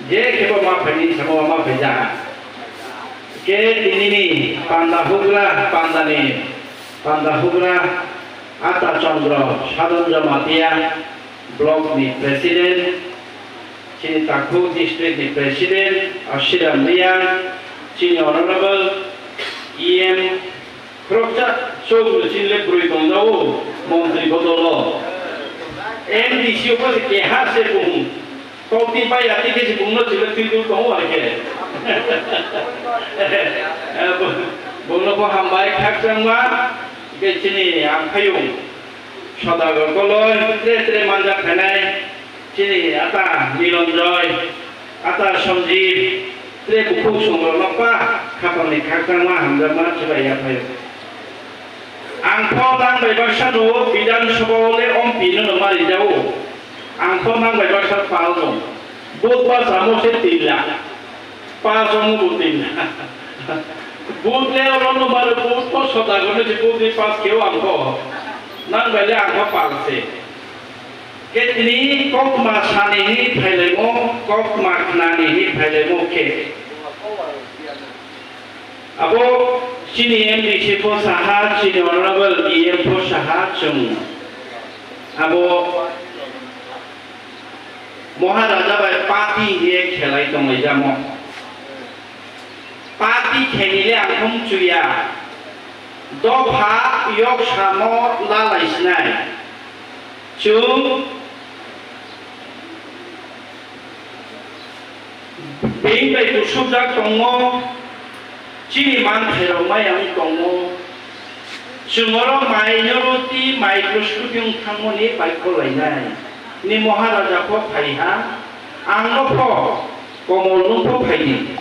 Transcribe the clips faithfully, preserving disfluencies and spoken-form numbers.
Je kebo ma phaini samo ma phaija. Ke tinini panda hugra, pandani panda hugra Ata Chandra Sadhan Jamatia, block ni president, chini Takhuk district ni president Ashiram Reang, chini honorable E M, khoroksa chwng chini le bwrwi tongjao, montri bodolo. M D C o bo se keha se bung. Tokti pai ati ke se bungno chile twi twi tongo ar ke. Bungno bo hambai khakchangma ke chini amphayung. Sodagar Koloi, tre tre manjak phainai, chini ata Milonjoy, ata Sanjeev, tre bukhuk songrok nokpa, khapangni khakchangma hamjakma chibai yaphaio. Ang pho nang bai baksa no Bidhan Sabha o le ompi no no mari jao. Ang pho nang bai baksa pal no. Vote ba samo se tin lakh. Pas omo bo tin. Booth le oro no maro booth po sota gone je booth ni pas keo ang ko. Nang bai le ang ko pal se. Ketini kokma sani hi phailemo, kokma khnani hi phailemo khe. Abo chini M D C po saha, chini honorable E M po saha chung. Abo Maharaja bai party hiye khelai tonglaijamo. Party khenile ang thung chuya. Dopha yok samo lalai sinai. Chung being bai kusubjak tongo. Chini manthairok maya wng tongo. Chwng oro minority microscopic wng thangmani bai kholainai. Ni Maharaja pho phaiha, ang no pho komol nung pho phaidi.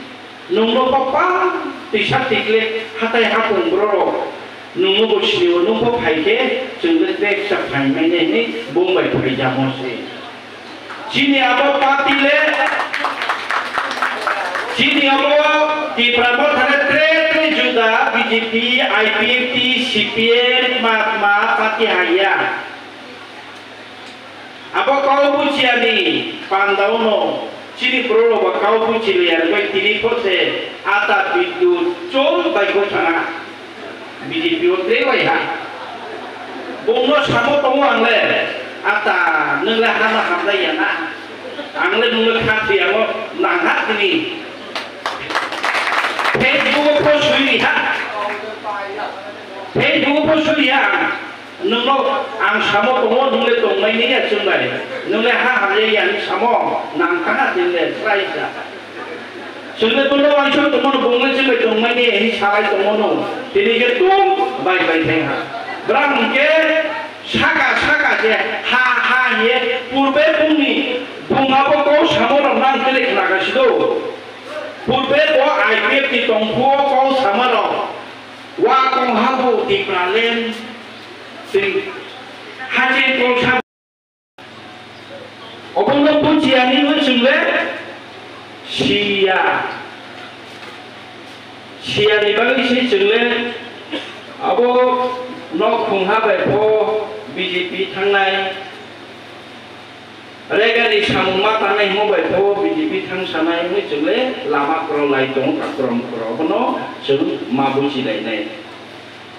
Nung no pho pa tisa tikle hatai hapung bororok nung no bo sinio nung pho phaikhe chwng le bek cha phaimani hinwi bung bai phaijamo se. Chini abo party le, chini abo Tipra Motha le tre tre juda B J P, I P F T, C P M, matma party haiya. Abo kau buchiani pandao no chini bro ba kau buchi le ya bai tini pho se ata bidut chol bai ko thana. B J P o tre bai ha. Bungno samo tongo ang le. Ata, nwng le hama hamjai ya na. Ang le nwng le kha thwi ango nang ha tini. Facebook o post sui ri ha. Facebook o post sui ri ha. Nwng no ang samo tongo, nwng le tongmai ni ya chwng bai. Nwng le ha hamjai ya ni samo nang kha ha tini le try sa. Chwngno bono uansuk tongmano, bongno chwngbai tongmani, hinwi salai tongmano. Tini khe tum bai bai thai ha. Bwrang hwnkhe saka saka je ha ha hiye purbe bungni bung abo kok samarok nang tele khnakha sido. Purbe bo I P F ni tongphuo kok samarok. Wa kong ha bo Tipraland. Tei haching kok sa Obono buchiya hinwi chwng le siya. Siya ni bagwi se chwng le abo nok khungha bai pho B J P thangnai. Rega ni samung ma tangnai hwnwi bai pho B J P thang sanai hwnwi chwng le lama kwrwlai tongo, kwrwng kwrwng. Obono chwng ma buchilainai.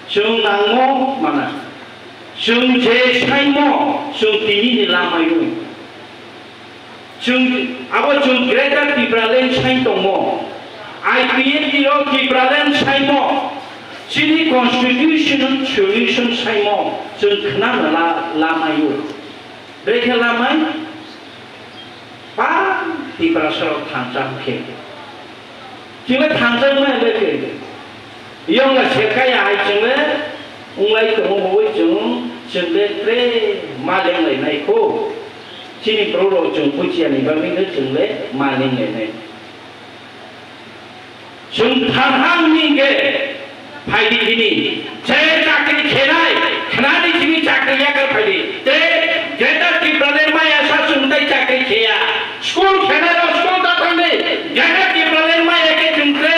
Chwng nangmo mana. Chwng je saimo, chwng tini ni lamaio. Chwng, abo chwng Greater Tipraland sai tongmo. I P F T o Tipraland saimo. Chini constitutional solution saimo. Chwng khna la, lamaio. Brekhe lamai? Pa Tiprasarok thansa khe. Chwngno thansa wngmani bagwi khe. Yongla serkaya hai chwngno wnglai tongo bo chwng, chwngno tre ma lenglainai kho. Chini bororok chwng buchiyani bagwi no chwngno ma lenglainai. Chwng thanhang ni hwnkhe phaidi hini, je chakri khenai, khnani simi chakri yakar phaidi. Tei Greater Tipraland maya sa chwng tai chakri kheya. School khenai rok school ta thangdi. Greater Tipraland maya khe chwng tre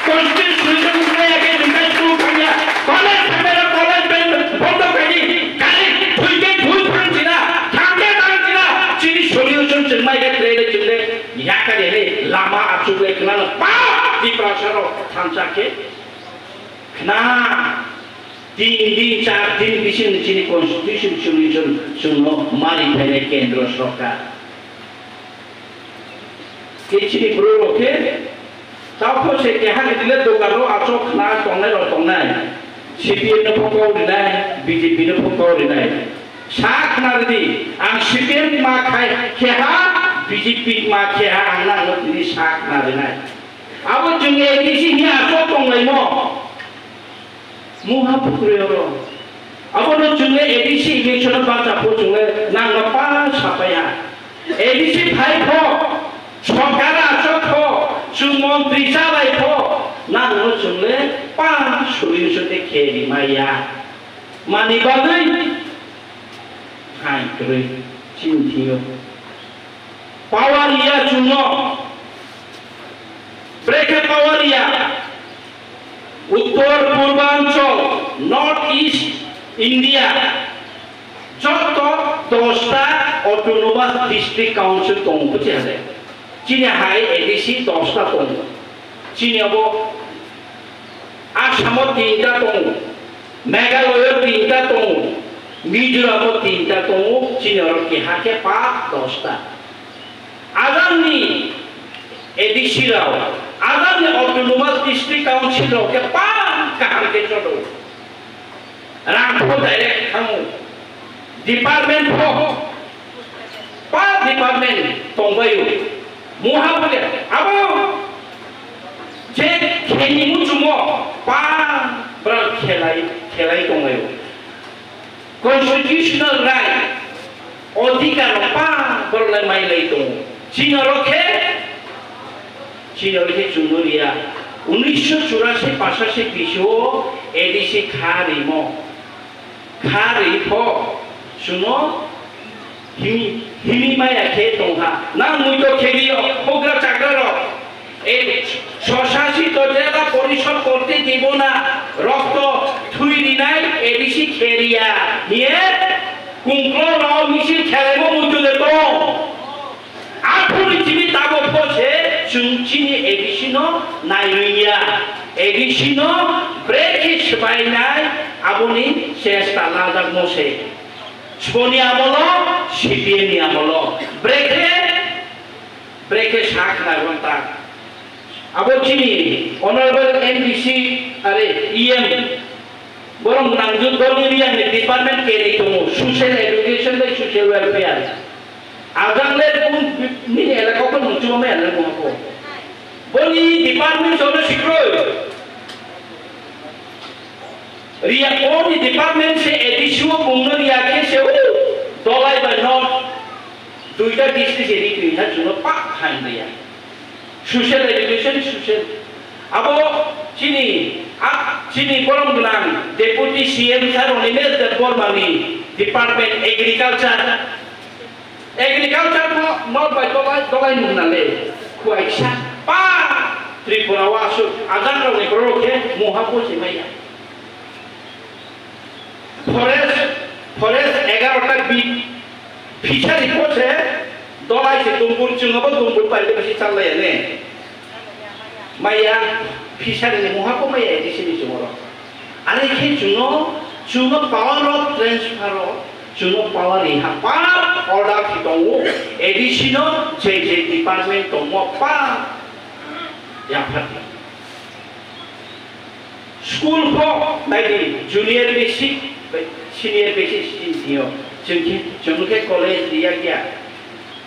constitution maya khe chwng tai school thangya. College khenai rok college ben bondo khaidi. Gari thwikhe thwi thang china, thangkhe thang china. Chini solution chwng mai khe tre Chwng le yakari le lama achuk le khna pa Tiprasa rok thansa khe khna tin din char din bising chini constitution solution chwngno mari phainai kendro sorkar. Khe chini bwrwi rok khe Tamo se keha ni dile dogan ro achok khna tongnai rok tongnai. C P M no pho kau rinai, B J P no pho kau rinai. Sa khna ridi, ang C P M ma khai keha, B J P ma keha, ang nang no tini sa khna rinai. Abo chwng A D C ni achok tongnai mo. Mungha pukri oro. Abono chwng le A D C election o bacha pho chwng le nang no pa sapaiha. A D C phai pho, sorkar achok pho, chwng montri chalai pho, nang no chwng le pa solution de khe rimaiya. Mani bagwi hai kwrwi chini thio. Power ya chwngno. Brekhe power ya. Uttor Purbanchal, North East India, joto dosta Autonomous District Council tongo, buji hale. Chini hai A D C dosta tongo. Chini abo Assam o tinta tongo, Meghalaya o tinta tongo, Mizoram o tinta tongo, chini oro keha khe pa dosta. Adangni A D C rok, adangni Autonomous District Council rok khe pa kaham khe chodo. Rang pho direct thango. Department pho pa department tongbaio. Muha pho le abo je kheni muchumo pa bra khelai khelai tongbaio. Constitutional right, odhikar pa borok lai mai lai tongo. Chini oro khe, chini oro khe chwng no riya. Unisho churasi pasasi bisio A D C kha rimo. Kha ri pho, chwng no himi, himi maya khe tong ha. Nang muito khe ri o, hogra chagra rok. এই স্বশাসিত জেলা পরিষদ করতে দিব না, রক্ত থুই দিনাই এডিসি খেরিয়া নিয়ে কুংক্ল রাও মিছিল খেলাইব মধ্যে তো আঠুরি চিনি তাবো ফসে চুংচিনি এডিসি নো নাইয়া এডিসি নো ব্রেকে সবাই নাই আবুনি চেষ্টা লাদাক মসে স্পনি আমলো সিপিএম আমলো ব্রেকে Brekhe sak nai ta. Abo chini honorable M D C are E M. Borok nangju dol ni riyang ni department keri tongo, social education bai social welfare. Ajang le bung ni elaka ko nungchu ma elaka ko. Boni department jono sikroi. Riya boni department se A D C o bungno riya khe se u dolai bai no. Duita district eri twi ha chuno pak khan riya. Social education, social. Abo chini, a, chini borom gwnang Deputy C M Sir Animesh Debbarma ni Department Agriculture. Agriculture no, no bai tolai, tolai nung na le. Kuaisa pa Tripura o asuk ajang rok ni borok khe muha bo se maya. Forest, forest egarota bit, fishery poche, dolai se tumbur chungo bo tumbur pai de basi chalai ne. Maya, fishery ni muha ko maya, A D C ni chungo ro. Ani khe chungo, chungo power of transfer o, chungo power ni ha pa order ki tongo, A D C no, je je department tongo pa, ya phat. School pho naidi junior basic, senior basic sini sio. Chwng khe, chwng khe college riya kya,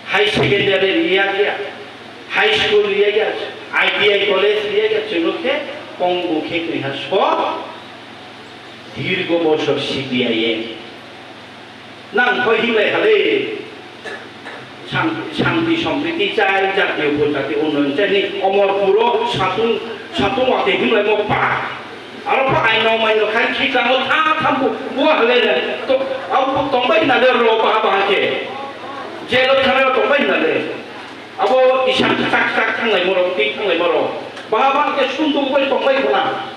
high secondary riya kya, high school riya kya, I T I college riya kya, chwng khe kong bu khe kwi ha so. Dirgo bosor C P I M. Nang koi hinglai hale. Sang-, shanti sompriti chai, jatiyo pojati unnoyon chai ni omor puro satung, satung wate hinglai mo pa. Aro pa aino maino khai khitango tha thambu bua hale ne. To, abo tongbai hinale ro ba ba ke. Jelo thangna tongbai hinale. Abo isang chak chak thanglai moro, tik thanglai moro. Ba ba ke sundung bai tongbai khuna.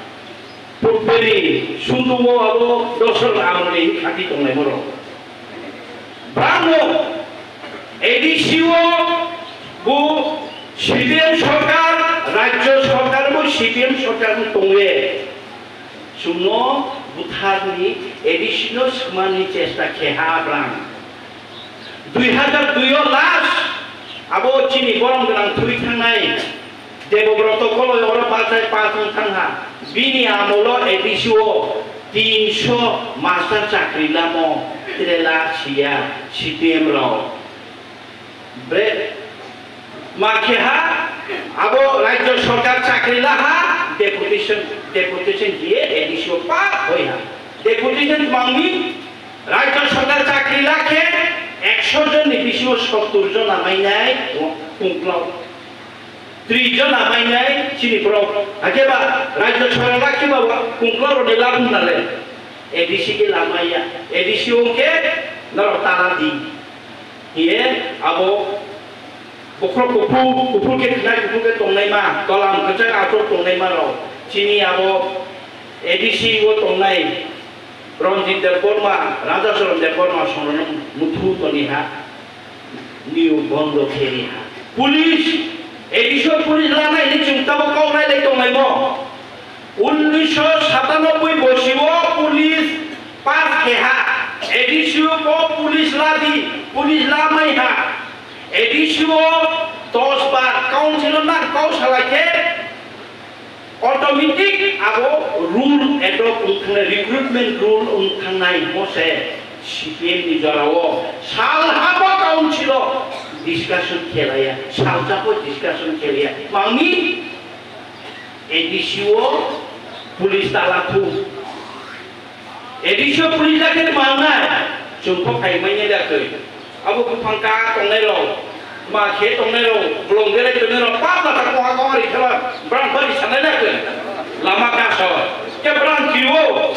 Purpeni sundungo abo dosor amoni khati tongnai moro. Bramo A D C o C P M sorkar, rajyo sorkar bo C P M sorkar bo tongwe. Chwngno butharni A D C no swmani chesta khe ha abrang. Dui hajar dui o last abo chini borom gwnang thwi thangnai Debobroto Koloi oro bachai pathung thangha. Bini amolo A D C o tinso master chakri lamo tere la siya C P M rok. Bre, ma khe ha, abo rajyo sorkar chakri la ha, deputation, deputation hiye A D C o pa hoi ha. Deputation mangni rajyo sorkar chakri la khe ekso jon ni bisingo sottur jon amainai kungklao. Tris jon amainai chini borok. Hakhe ba rajyo sorkar la khe ba kungklao rok ni labung nale. A D C ke lamaiya. A D C o khe norok tala di. Hiye abo bokhorok kuphur, kuphur khe khwnai kuphur khe tongnaima, tolam kwchak aphuru tongnaima rok. Chini abo A D C o tongnai Ranjit Debbarma, Rajacharan Debbarma songrokno muthu toniha, niyo bondo kheriha. Police, A D C o police lanai ni chwng tamo kok nailai tongnaimo. Unnisho satanoboi bosio police pass khe ha, A D C o bo police ladi, police lamai ha, A D C o dos bar council o nang kau salai khe automatic abo rule adopt wng thangnai, recruitment rule wng thangnai mo se C P M ni jora o sal ha bo council o discussion khelaiya, salsa bo discussion khelaiya, mangni A D C o police tala thu. A D C o police la khe mangnai. Chwng kho phai manya da khe. Abo buphang ka tongnai rok, ma khe tongnai rok, bolong belai tongnai rok, pa pata koha koha ri khela, brang bari sanai da khe. Lama ka so. Ke brang kiwo.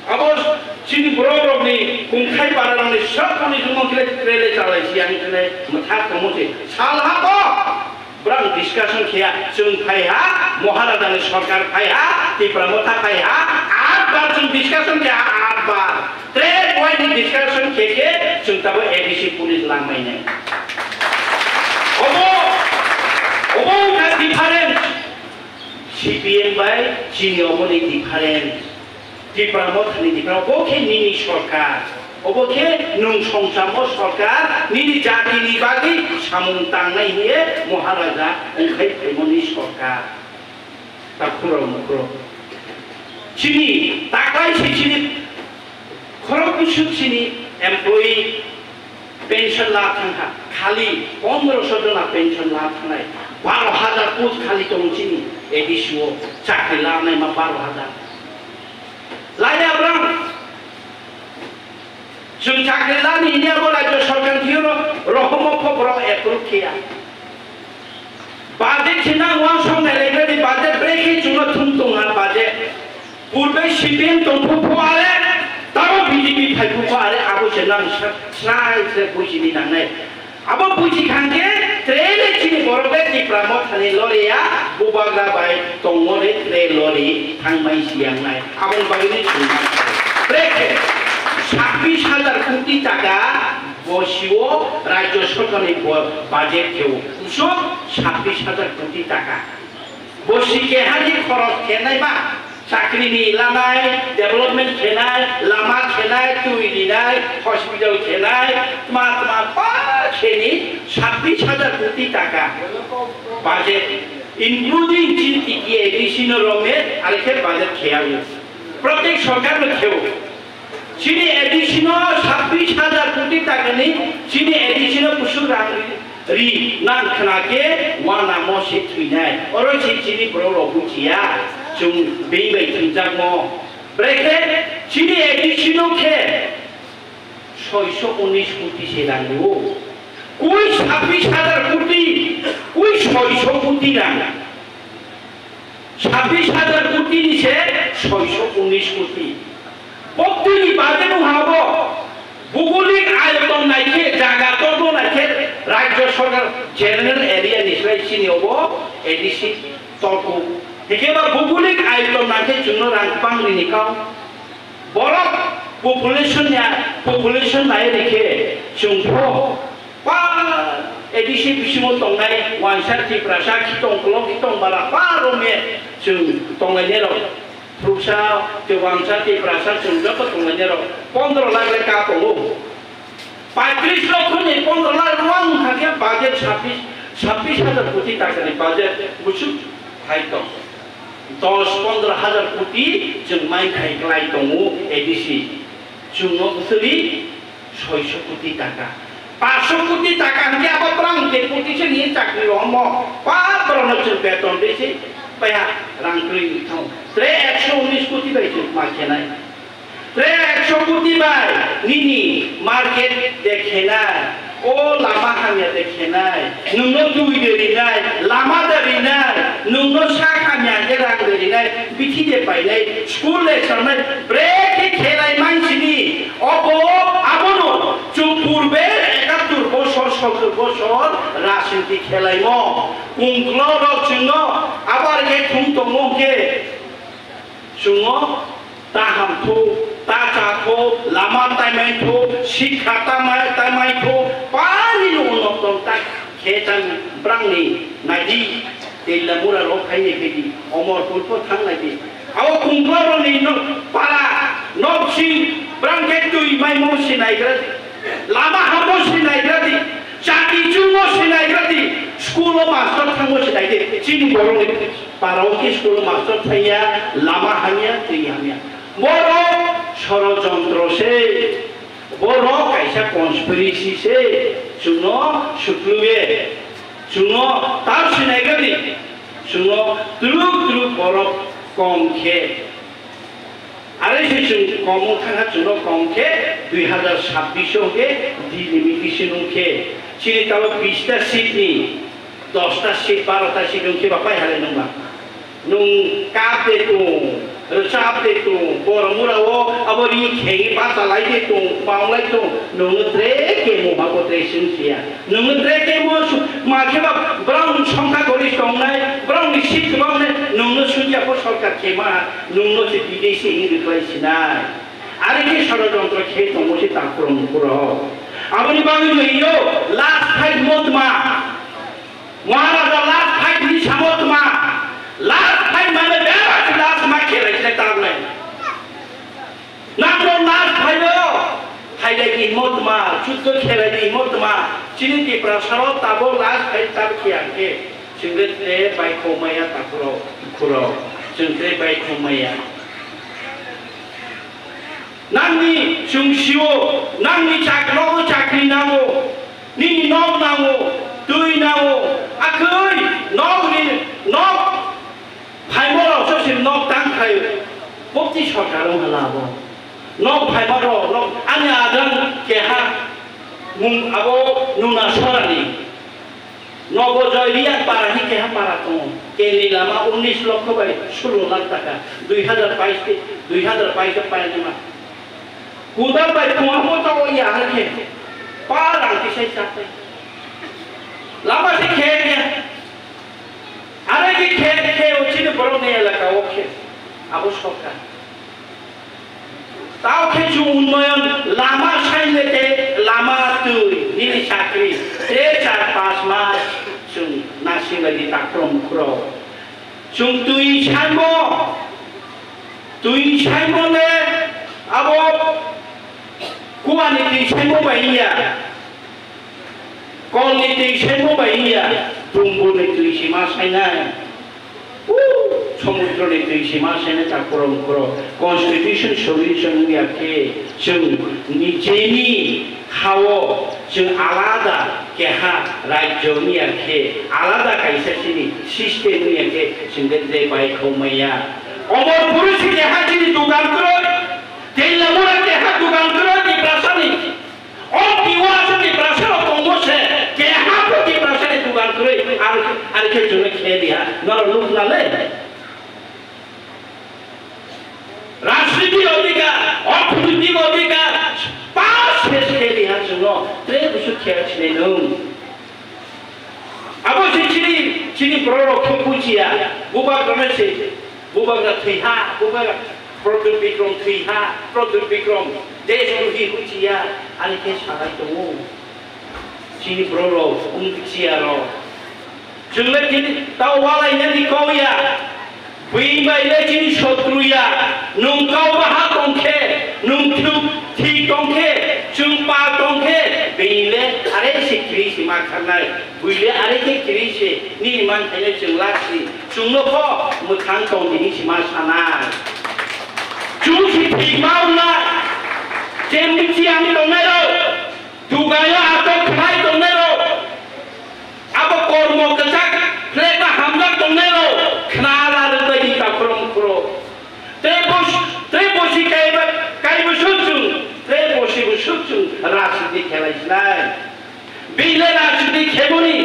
Abo chini borok rokni kungkhai para rokni sab police no kile trele chalai si ang kile motha komo se. Sal ha to. Brang discussion kheya, chwng phai ha, Maharaja ni sorkar phai ha, Tipra Motha phai ha, aat bar chwng discussion kheya, aat bar. Tre point ni discussion khe khe chwng tabo A D C police langmai nai. Obo, obo wngkha difference. C P M bai chini obo ni difference. Tipra Mothani Tipra, obo khe nini sorkar, obo khe nwng songchamo sorkar, nini jatini bagwi samung tangnai hiye Maharaja wngkhai phaimani sorkar. Takhurok mukhurok. Chini taklai se chini khorok bwswk chini employee pension la thangkha, khali pondroso jona pension la thangnai, baro hajar post khali tongo chini A D C o, chakri lanai ma baro hajar. Laiya brang, chwng chakri lani hini abo rajyo sorkar thwiyo rohomo pho borok approve khiya. Budget se nang uansuk nai lai bini budget brekhe chwngno thum tong ha budget. Purbe C P M tongphu pho are, tamo B J P phaiphu pho are, abo se nang sa-, srai srai buji ni nangnai. Abo buji khangkhe, trele chini borok le Tipra Mothani loriya, bubagra bai tongo le tre lori thangmai siyangnai. Aboni bagwi ni chwngma. Brekhe, sabbish hajar koti taka bosio rajyo sorkarni bo-, budget kheo. Usuk sabbish hajar koti taka. Bosi kehani khorok khenai ma, chakri ni lanai, development khenai, lama khenai, twi rinai, hospital khenai, tma tma pa kheni sabbish hajar koti taka budget, including chini T T A D C no romne, are khe budget kheya. Protek sorkar no kheo. Chini A D C no sabbish hajar koti takani chini A D C no kusuk rang ri, ri nang khna khe wanamo se thwinai. Oro se chini borok rok buchiya, chwng bini bai thwngjakmo. Brekhe chini A D C no khe soiso unis koti se rang rio. Koi sabbish hajar koti, koi soiso koti rang. Sabbish hajar koti ni se soiso unis koti. Poktwi ni bagwi no habo. Bugulik ayoton naikhe, jaga tokno naikhe, rajyo sorkar general area ni slai chini obo A D C tolku. Hikhe ba bugulik ayoton naikhe chwngno rang bang rini kau. Borok population ya, population nai rikhe chwng pho pa A D C bisingo tongnai uansa Tiprasa khitong kolok khitong bara paromye chwng tonglainai rok. Phuruksa tei uansa Tiprasa chwng joto tonglainai rok pondro lakh le ka tongo. Paitris lokho ni pondro lakh rwng wngkha khe budget sabbish, sabbish hajar koti taka ni budget buchuk phai tong. Dos pondro hajar koti chwng mai khai klai tongo A D C. Chwngno bwswli soiso koti taka. Paanso koti taka hwnkhe abo brang deputation ni chakri rohomo. Pa borokno chwng beton rwi se paiha rang kwrwi wngwi thango. Tre ekso unis koti bai chwng ma khenai. Tre ekso koti bai nini market de khenai. O lama hamya de khenai, nwngno twi de rinai, lama de rinai, nwngno sak hamya khe rang de rinai, bithi de painai, school de sangnai, brekhe khelai mansini, obo abono chwng purbe ekattor bosor, sottor bosor rajniti khelaimo. Kungklo rok chwngno abar khe thum tongo khe, chwngno ta ham tho, ta cha tho, lama taimai tho, sikha tamai, taimai tho, pani no unokton ta khe chang brangni naidi, tei lamura rok phaini phaidi, omor pulpo thang naidi. Abo kungkla rokni no para, nok sing, brang khe twi maimo sinai gra di, lama hamo sinai gra di, chati chungo sinai gra di, school o master thangmo sinai di, chini borokni. Parao khe school master thaiya, lama hamya, twi hamya. Borok sorojontro se, borok kaisa conspiracy se, chwngno sukluye, chwngno tar sinai gani, chwngno twrwk twrwk borok kom khe. Are se chwng kom wng thangkha, chwngno kom khe dui hazar sabbish o khe delimitation wng khe. Chini tamo bista seat ni dosta seat, barota seat wng khe ba pai halai nung ba. Nung kap de tung, rwchap de tung, borok mura o abo ri khengwi bachalai de tung, maunglai tung, nungno tre kemo ma bo tre sung phiya. Nungno tre kemo su-, ma khe ba borok nung songkha gori tongnai, borok ni seat kwbang nai, nungno sujya bo sorkar khe ma, nungno se bidesi hinwi rwklai sinai. Are khe sorojontro khe tongo se takhurok mukhurok. Aboni bagwi no iyo last fight motma. Maharaja last fight ni samo tma. Last fight mane bera si last ma khelai se tangnai. Nangno last fight o khailai di motma, chuddo khelai di motma. Chini Tiprasa rok tabo last fight tab khiya khe. Singlet le bai khomaya takhurok, khurok. Singlet bai khomaya. Nangni chwng sio, nangni chak-, nogo chakri nango, nini nok nango, twi nango, akhoi nokni, nok phaima rok sosi nok tang khai, bokti sorkar wng hala abo. Nok phaima rok, nok ani adang keha mung abo nuna sorani. Nogo Joy Reang para hi keha para tongo. Keni lama unis lokho bai sulo lakh taka. Dui hazar bais ke, dui hazar bais o painima. Kudal bai phunga mo to ya ha khe. Pa rang kisai chatai. Lama se khe khe. Are ki khe khe o chini borok ni elaka o khe. Abo sorkar. Tao khe chwng unnoyon lama saimete lama twi nini chakri tre char panch mas chwng nasinglai di takhrom khro. Chwng twi saimo, twi saimo le abo kuani twi saimo bai ya. Kolni twi semo bai wngya, Dumburni twi sima sainai. Somudroni twi sima sainai ta khorok khorok. Constitution solution wngya khe chwng nijeni ha-o chwng alada keha rajyo wngya khe, alada kaisa chini system wngya khe chwng khe tre bai kho maya. Omor Puri se keha chini dugan kwrwi, Teilamura keha dugan kwrwi Tiprasani. O Tiwa aswk ni brasa rok tongo se, keha bo Tiprasa ni dugan kwrwi, ar, ar khe chwngno khe diha, norok nuk na le. Rajniti odhikar, orthonoitik odhikar, pas ses khe diha chwngno, tre busu khe sinai nung. Abo se chini, chini borok rok khe bujiya, bubagra no se, bubagra thwiha, bubagra Pradyot Bikram thwiha, Pradyot Bikram desdrohi huchiya, ani khe salai tongo. Chini borok rok, wng chiyarok. Chwng le chini tao walainani kau ya. Bini bai le chini sotru ya. Nwng kau baha tong khe, nwng thuk thik tong khe, chwng pa tong khe, bini le are se kiri se ma kharnai. Bui le are khe kiri se, nini man khainai chwng lak si. Chwng no kho mwkhang tong di hwnwi se ma sanai. Chwng se thik ma wng na. Chemni chiyang tongnai rok. Dugaio atok khlai tongnairok, abo kormo kwchak khlaiba hamjak tongnairok khna la rwbaidi takhurok mukhurok. Tei bos-, tei bosi kaiba, kaibo sukchung, tei bosi bo sukchung rajniti khelai sinai. Bile rajniti kheboni.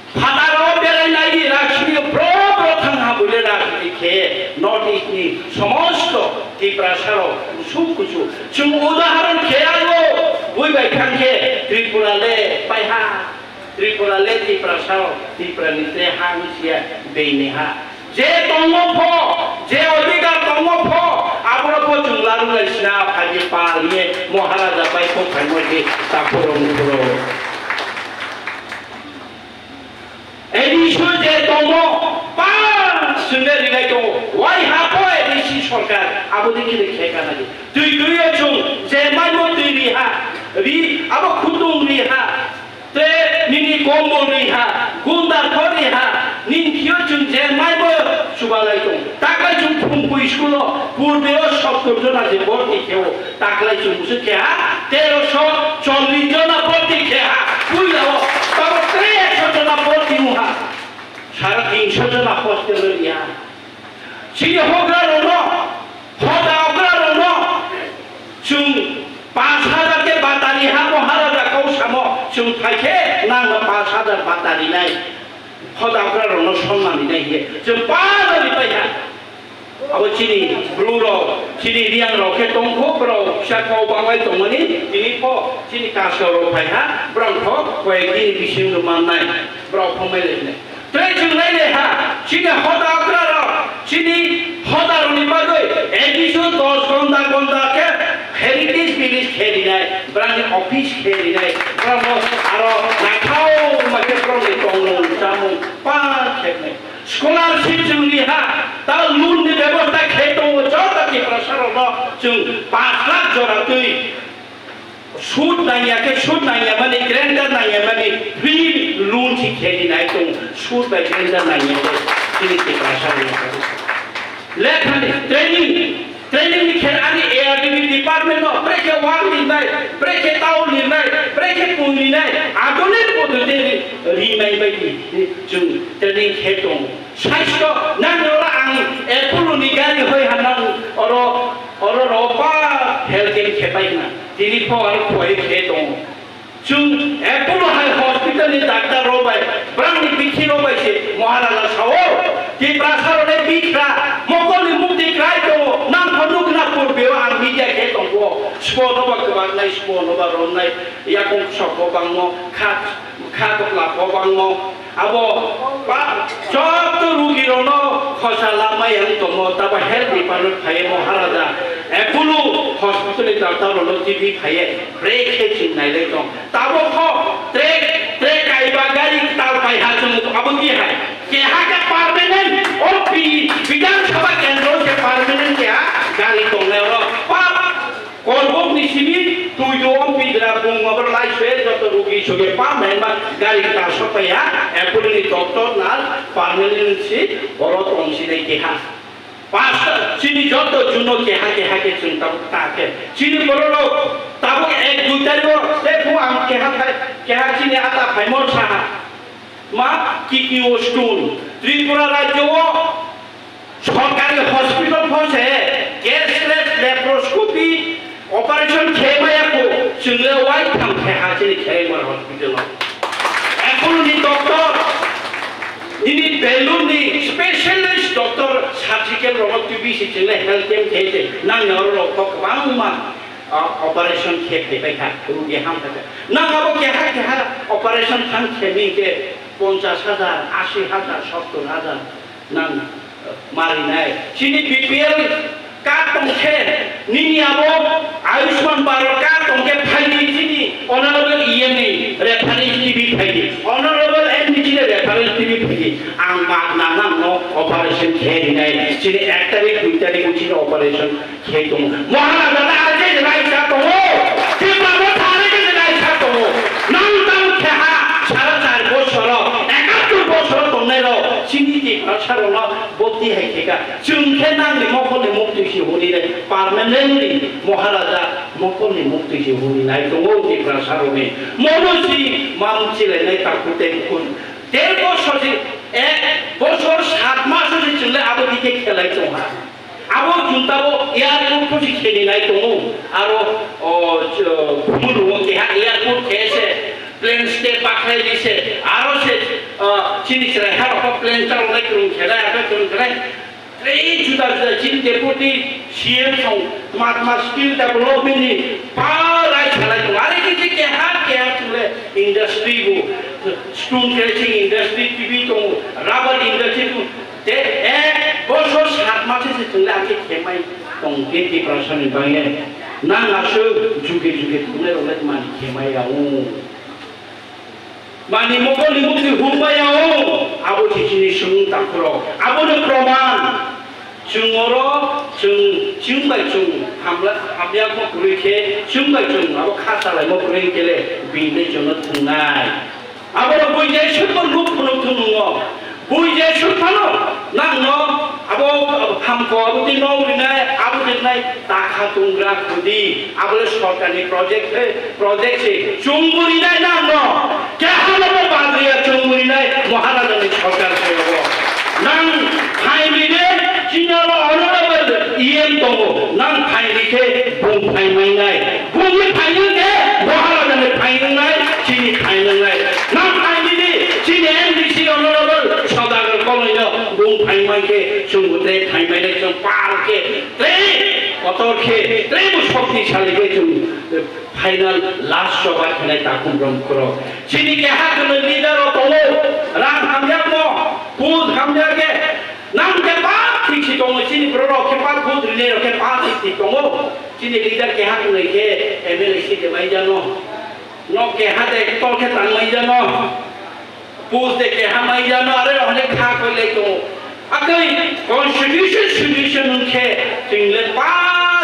Phataro berai nai di rajniti bro bro thang ha buile rajniti khe North East ni somosto Tiprasa rok kuchuk kuchuk. Chwng udaharon khe ago bui bai thang khe Tripura le pai ha. Tripura le Tiprasa rok, Tripura ni tre ha wngsiya beini ha. Je tongo pho, je odhikar tongo pho, abono pho chwng larwk lai sina phaidi pal hiye Maharaja bai kok phaimo je takhurok mukhurok. A D C je tongo, pa swnge rinai tongo. Wai ha po A D C sorkar, abo de khe de khe kana di. Twi twi o chung je mai mo twi ri ha, ri abo khutung ri ha. Te nini kombol ri ha, gundar ko ri ha, ning khio chung je mai mo chubalai tong. Taklai chwng Phungpui school o purbe o sottor jona je borti khe o, taklai chwng busu khe ha, terosho chollish jona borti khe ha, puila o, tabo tre ekso jona borti wng ha, sara tinsho jona hostel o ri ha. Chini hogra rokno, hoda okra rokno, chwng panch hajar khe batari ha, Maharaja kau samo, chwng phai khe nangno panch hajar batari nai. Hoda okra rokno sonmani nai hiye. Chwng pano ripai ha. Abo chini bru rok, chini riyang rok khe tongkho, borok kisa kok banglai tongmani, tini pho chini kaso rok phai ha, borok pho koyek dini bising rw mannai, borok pho mai lai nai. Tei chwng lai lai ha, chini hoda okra rok, chini hoda rokni bagwi A D C o dos gonta gonta khe heritage village khe rinai, borokni office khe rinai, borokno aro naithao ma khe borokni tongmung chamung pa khe rinai. Scholarship chwng ri ha, ta loan ni bebosta khe tongo, joto Tiprasa rokno chwng panch lakh jora twi sud nangya khe, sud nangya mani, guarantor nangya mani, free loan si khe ri nai tong, sud bai guarantor nangya khe, chini Tiprasa rokno. Lekhani training, training ni khe ani A R D B department no, brekhe wal ni nai, brekhe tau ni nai, brekhe pung ni nai, adonir podote ri, ri nai bai di, chwng training khe tong. Saisto, nang oro ang Apollo ni gari hoi ha nang oro, oro ro pa health camp khe pai na. Tini pho aro khoi khe tong. Chwng Apollo hai hospital ni doctor rok bai, brang ni bithi rok bai se Maharaja sao, Tiprasa rok le bikra, mokol ni mukti krai tongo, nang pho nuk na purbe o ang media khe tongbo, spo no ba kwbak nai, spo no ba rom nai, yakung sok bo bangmo, kha, kha tokla bo bangmo, Abo ba joto rugi rokno khosa lamai ang tongo, tabo health department phaiye Maharaja, Apollo hospital ni doctor rokno twi phaiye, brekhe chwng nailai tong. Tabo kho tre, tre kaiba gari tal pai ha chwng abo twi hai. Keha khe permanent, o Pi-, Bidhan Sabha kendro se permanent keha gari tongnai oro. Pa Korbok ni simi twi do om pidra bung mabr lai swe joto rugi suge pa menma gari ta sopaya Apollo ni doctor nurse permanent si oro tong si dai keha. Pastor chini joto juno keha keha ke chwng tabuk ta khe. Chini borok rok tabuk ek dui tarikh o tei phu ang keha thai keha chini ata phaimor saha. Ma kidney o stone. Tripura rajyo o sorkari hospital pho se cashless laparoscopy operation khe maya kho, chwng le wai thang khe ha chini Kherengmar hospital o. Apollo ni doctor, nini Belur ni specialist doctor surgical rok twi si chwng le health camp khe se nang na oro rok kok bang ma. Ah, operation khe phaibai kha, rugi hamkha kha. Nang abo keha keha operation thang khe mi khe ponchash hajar, ashi hajar, sottor hajar nang, eh, marinai. Chini B P L Card tong khe, nini abo Ayushman Bharat card tong khe phaidi chini Honorable E M ni referral T V phaidi, Honorable M D C ni referral T V phaidi. Ang magna nang no operation khe rinai, chini ek tarik, dui tarik o chini operation khe tongo. Maharaja da aje jena isa tongo, Tripura no thare ke jena isa tongo. Nang tang khe ha, sara char bosoro, ekattor bosoro tongnai rok, chini Tiprasa rok no bokti hai khe ka. Chwng khe nangni mokolni muktwi se hwnwi nai, permanently Maharaja mokolni muktwi se hwnwi nai tongo Tiprasa rokni. Mono si mam chilainai takhuk tei bukhuk. Der bosor si, ek bosor sat mas o si chwng le abo dike khelai tongha. Abo chwng tabo airport pho si kheni nai tongo. Aro, o, ch-, Khumulwngo keha airport khe se plane step bakhlai di se. Aro se, o, chini chwrai ha rok plane chalonai kwrwng khelai, abo kwrwng khelai. Tei juda juda chini deputy C M song Mahatma skill development ni parai salai tongo. Are khe je keha keha chule industry bo, stone crashing industry T V tongo, rubber industry tongo. Te ek bosor sat mase se chule ake khemai tong khe Tiprasa ni bagwi. Nang aswk juge juge tongnai rok le mani khemai ya o. Mani mokolni muktwi hum maya o, abo se chini sumung takhurok. Abono proman. Chwng oro, chwng, chwng bai chwng hamla, hamyakmo kwrwi khe, chwng bai chwng abo kha chalaimo kwrwi khe le, bini jono thwngnai. Abono buijai sukma nuk phunuk thwngngo. Buijai suk phano, nangno abo hamko, abo twi nok rinai, abo rinai, takha tungra khudi, abo le sorkarni project, eh, project se, chwng bo rinai nangno, kehano bo badriya chwng bo rinai, Maharajani sorkar se obo. Nang phaini de, chini oro honorable E M tongo, nang phaini khe bung phai mainai. Bungni phainang khe Maharajani phainangnai, chini phainangnai. Nang phaini di, chini M D C honorable Sodagar Koloino bung phaimai khe, chwng bwtwi phaimainai chwng pal khe, tei kotor khe, tei bo shoktisali khe chwng final last choba khenai takhum rom khoro. Chini keha kheno leader rok tongo, rang hamyakmo, food hamya khe, nang khe ba thik si tongo, chini borok rok khe ba food rinai rok khe ba thik si tongo. Chini leader keha kheno khe M L A si de mai jano. Nok keha de tol khe tang mai jano. Post de keha mai jano, are hone kha koi lai tongo. Akai constitution solution hwn khe chwng le pa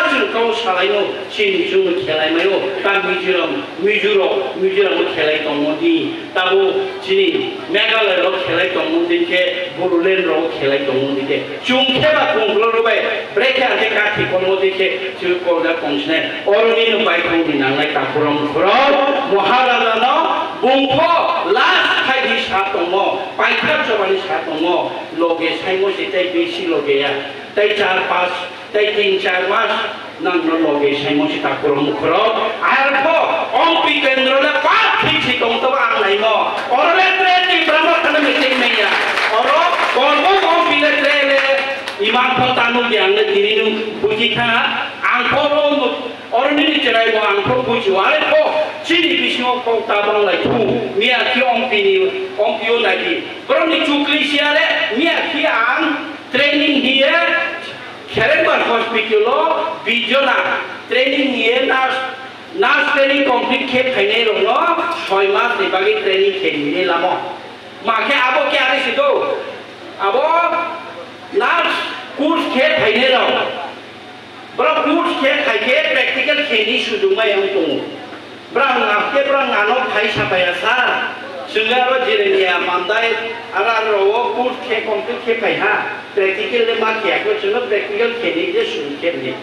chwng kau salai no, chini chwng khelai mai o, ta Mizoram, Mizoram, Mizoram o khelai tongmo di, tabo chini Meghalaya rok khelai tongmo di khe, Bodoland rok khelai tongmo di khe. Chwng khe ba kongklo rw bai, brekhe ang khe kathi kolmo di khe, chwng kolda kongsne. Oro nini bai khong di nangnai takhurok mukhurok, Maharaja no bung pho last khai di sa tongmo, paithak chobani sa tongmo, loge saimo se tei besi loge ya, tei char pas, tei tin char mas, nang no loge saimo se takhurok mukhurok. Ar pho, ompi kendro le pat thik si tong toba ang naimo. Oro le tre Tipra Motha no meeting manya. Oro, kormo ompi le tre le, Imang pho tamo di ang le tini nung buji kha, ang pho oro nini chwrai bo ang pho buji o, are pho chini bisingo kok ta bang lai thu, miya khi ong pini, ong pio nai di. Borok ni chukli sia le, miya khi ang training hiye, Kherengbar hospital o bijona training hiye nurse, nurse training complete khe phainai rok no soi mas ni bagwi training khe hinwi lamo. Ma khe abo khe ari si do. Abo nurse course khe phainai rok. Borok course khe khai khe practical khe ni sujung mai ang tongo. Borok ang khe borok ano phai sapaya sa. Chwng aro Jeremia mandai aro aro o course khe complete khe phai ha. Practical le ma khe ako chwng practical khe ni je sujung khe ni.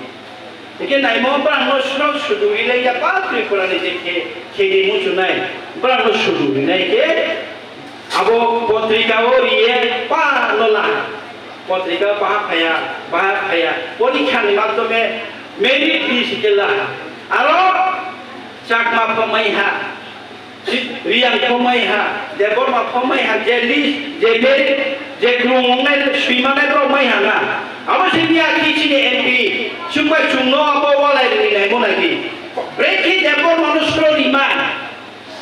Hingke naimo borokno srok suduri lai ya pa Tripura ni je khe, khe ni muchunai. Borokno suduri nai khe abo potrika o riye pa no la. Potrika o baha phaya, baha phaya. Porikha ni madhyome merit list khe la. Aro Chakma pho mai ha. Riyang pho mai ha, Debbarma pho mai ha, je list, je merit, je kwrwng wngnai, swimanai borok mai ha na. Abo se miya khi chini M P, chwng bai chwng no abo walai rwni nai mo nai di. Brekhe Debbarma no sro rima.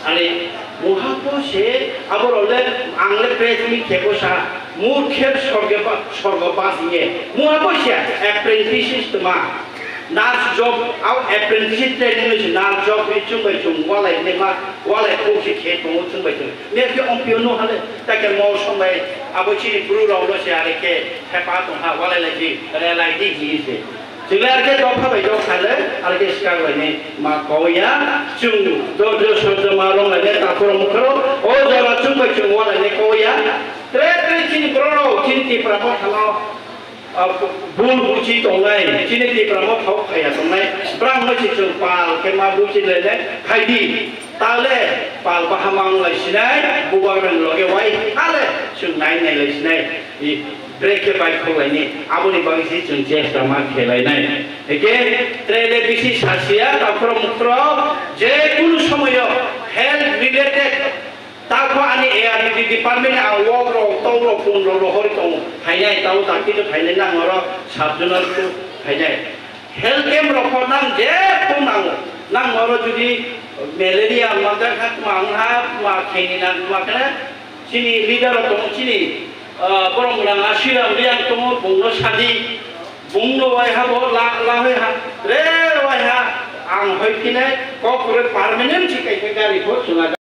Ani, muha pho se, abo rok le, ang le press meet khe pho sa. Murkher sorge ba-, sorgo bas ye. Mu abo siya apprenticeship tma. Nurse job, au apprenticeship training ni nurse job ni chwng bai chwng walai ne ma, walai ko si khe tongo chwng bai chwng. Me ke ompio no hale, ta ke mo song bai abo chini bru rok lo se are ke hepa tong ha, walai lai di, re lai di ji se. Chwng le are ke dopha bai dopha le, are ke swkang bai ni ma koya, chwng do do so do ma rong lai ne ta khoro mukhoro, o jora chwng bai chwng walai ne koya. Tre tre chini borok rok, chini Tipra Motha no, ah, bul buchi tongnai, chini Tipra Motha o phaiya tongnai, brang no si chwng pal khe ma buchi le ne khai di. Tale pal bahama wng lai sinai, bubagrang loge wai hale chwng nai nai lai sinai. I brekhe bai khok lai ni, aboni bagwi se chwng chesta ma khe lai nai. Eke trele bisi sasia, takhro mukhro, je kunu somoyo health related, takho ani A R D department ni ang wok rok, tok rok, pun rok, rohori tongo. Phainai, tao dakti no phainai, nang oro sub zonal tu phainai. Health camp rok pho nang je phone nango. Nang oro jodi malaria manjak ha, tma wng ha, tma khaini nang, tma khe chini leader rok tongo, chini, ah, borok rang Ashiram Reang tongo, bungno sadi, bungno waiha bo la, la hoi ha, re waiha ang hoi khinai kok re permanent si kaisa gari pho chwla.